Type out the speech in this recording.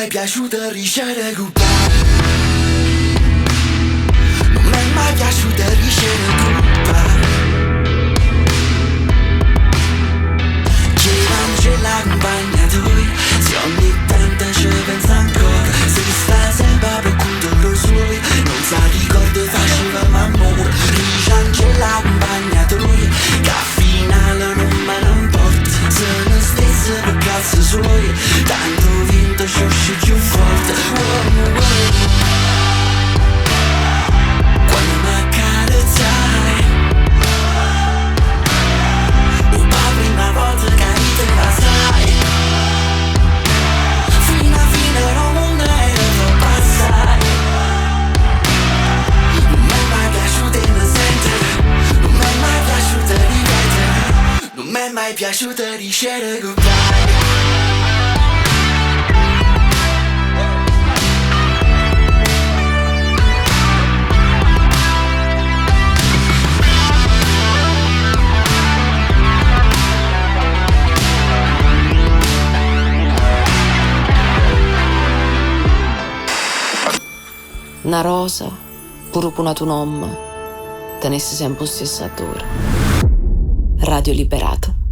mai piaciuto dicere goodbye. Non m'è mai piaciuto dicere goodbye. Chiedangela compagna tua, se ogni tanto ci pensa ancora, se sta sempre per conto lo suo, non sa ricordo faceva amore. Dicangela compagna tua, che al finale non me ne importa, se ne stesse per cazzo suoi, tanto vinto sciosci più forte. Oh, oh. Quando mi accarezzai, oh, la prima volta che ti passai, fino a fine non era troppo assai. Non mi è mai piaciuto mi sentire, non mi è mai piaciuto ripetere, non mi è mai piaciuto dicere goodbye. Na rosa, pure cu n'atu nomme, tenesse sempe 'o stesso addore. Radio Liberato.